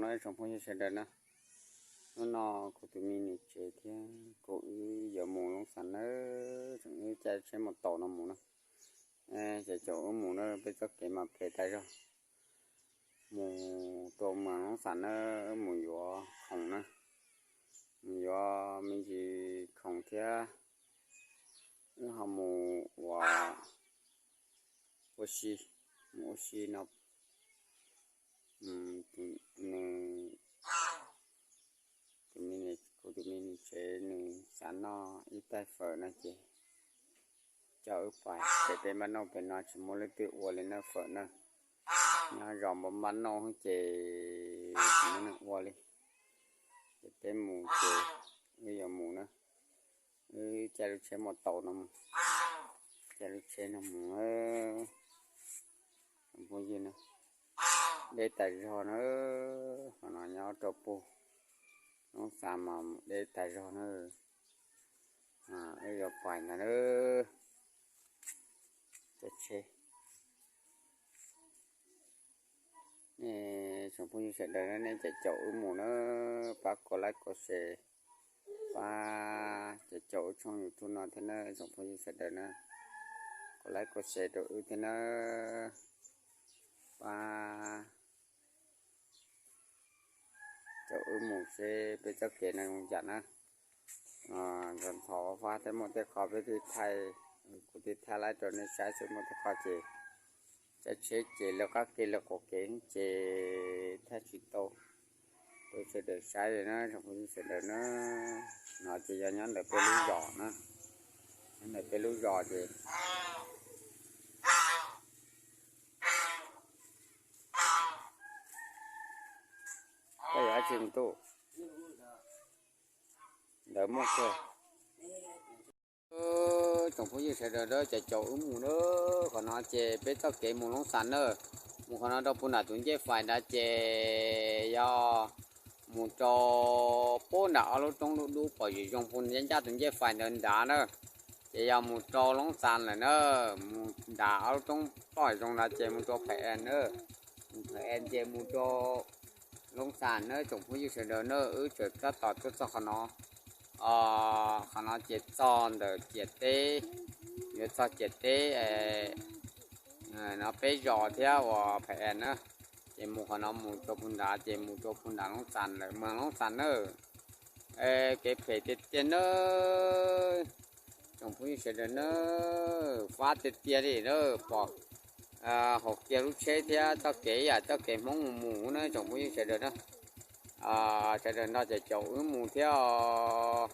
Tsoom phooj ywg sawv daws na, hnub no kuv tus me niam tsev thiab kuv wb yuav mus Loob Xas nawb, tseem wb caij tsheb mus taus no mus na. Ces caum wb mus na, peb txoj kev mas phem tas zog. Mus rau mas Loob Xas na, wb mus yuav khoom na, mus yuav me ntsis khoom thiab wb ho mus ua, ua si, mus ua si no. Nws, tus me, kuv tus me niam tsev nws xav noj ib tais fawm no ces coj wb pais, ces peb npaj noj pem no tsis muaj leej twg ua li na fawm na. Nyob zos npaj npaj noj ces tsis muaj neeg ua li. Ces peb mus ces wb yuav mus na, wb caij lub tsheb mus taus no mus, caij lub tsheb no mus. Tsoom phooj ywg na, deb tas zog na, qhov no nyob rau puag Loob Xas mas deb tas zog na. Wb yuav pais ntag na, caij tsheb. Tsoom phooj ywg sawv daws na, nej caum caum wb mus na, pab kov like kov share, pab caum caum wb tshooj YouTube no thiab na, tsoom phooj ywg sawv daws na, kov like kov share rau wb thiab na, pab caum wb mus seb peb txoj kev no zoo cas na. Ntxhov fab thiab muaj tej qho peb thiaj thaij, kuv thiaj thaij laib rau nej saib xwb, muaj tej qho ces caij tsheb ces lawv qab kev lawv quav kev ces thaij tsis tau rau sawv daws saib li na, tsoom phooj ywg sawv daws na. No ces yog nyob ntawm peb lub zos na, nyob ntawm peb lub zos ces koj yog dab tsi ntuj? Ntawd muaj kawg. Tsoom phooj ywg sawv daws na, caum caum wb mus na, qhov no ces peb txoj kev mus Loob Xas na, mus qhov no rau puag nram tus ncej fais nrad ces yog mus rau puag nram ob lub roob dub dub pom zim zoo puag ncaj ncaj tus ncej fais ntawd nrad na, ces yog mus rau Loob Xas lawm na, mus nram ob lub roob pom zoo nrad ces mus rau Phav Es na, mus Phav Es ces mus rau Loob Xas na, tsoom phooj ywg sawv daws na, wb tseem tab tom tuaj txog qhov no. Qhov no ces txog ntawm ciam teb, yuav txog ciam teb no peb zos thiab uas Phav Es na, ces mus qhov no mus rau puag nrad ces mus rau puag nram Loob Xas lawm, mas Loob Xas na. Kev phem tiag tiag na, tsoom phooj ywg sawv daws na, fab tiag tiag li na, pom hauv kiag lub tsheb thiab txoj kev ib yam txoj kev Hmoob mus mus na, tsoom phooj ywg sawv daws na. Sawv daws nrog caum caum wb mus thiab os,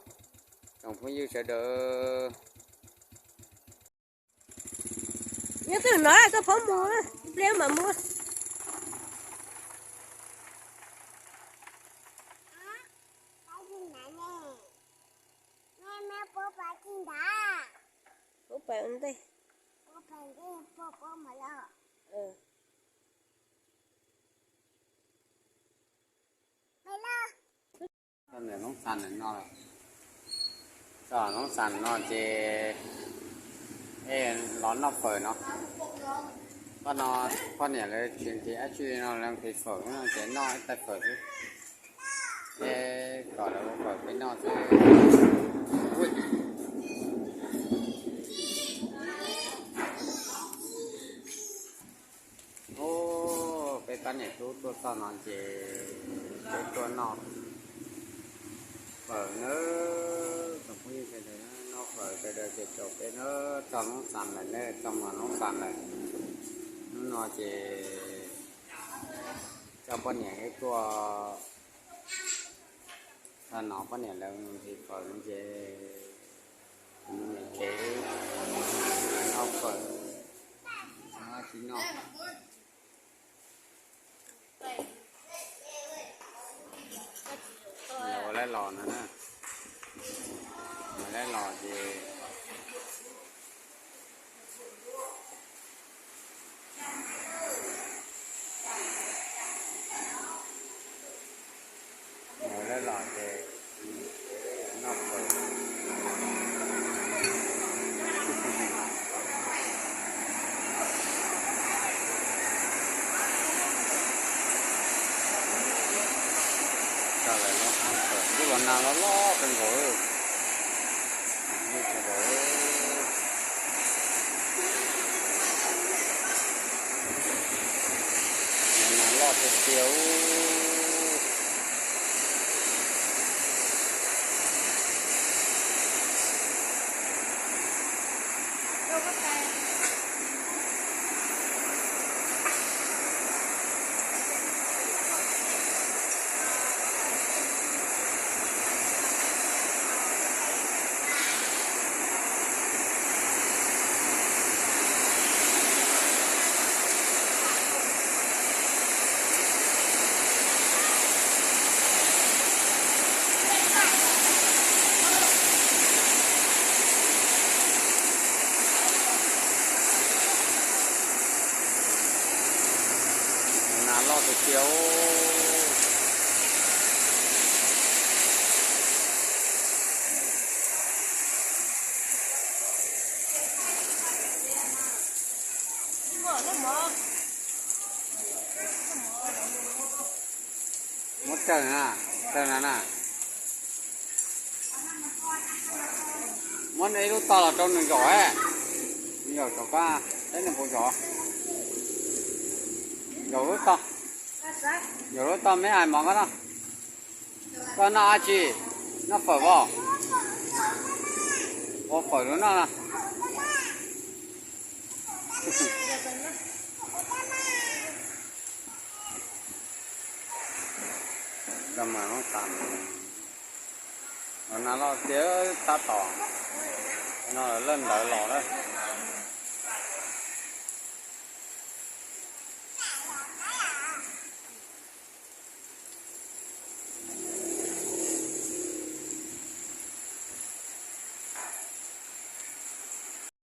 tsoom phooj ywg sawv daws. Nyob twg no koj phob mus, ib pliag mam mus. Pab pais ntej. Txog Loob Xas no, txog Loob Xas no ces los noj fawm no. Pab no poj niam lawv tsis nqhis dab tsi li no, lawv nqhis fawm no ces noj ib tais fawm xwb. Peb kom lawv ua fawm peb noj xwb. Ub, peb pab niam tub tuaj txog no ces peb tuaj noj fawm nawb, tsoom phooj ywg sawv daws, noj fawm sawv daws ces caum peb nawb, txog Loob Xas lawm nawb, txog mas Loob Xas lawm. Hnub no ces coj poj niam wb tuaj, tag no poj niam lawv nqhis fawm no ces kuv mus niam tsev noj fawm, tsis noj. Ua laib los no na, ua laib los ces ua laib los ces noj fawm. Lub los nas loj loj kawg nkaus. Nas loj tiag tiag. Nas loj tiag tiag. Muab tawg na, tawg na na. Muab ib lub tog los rau nws zaum, nws zaum saum koj, saib nws puas zaum. Zaum lub tog, zaum lub tog me hais mov koj no. Koj noj dab tsi? Noj fawm pom? Ua fawm rau noj no. Los nas loj tiag tab tom, no lawv lawv ntawd los na.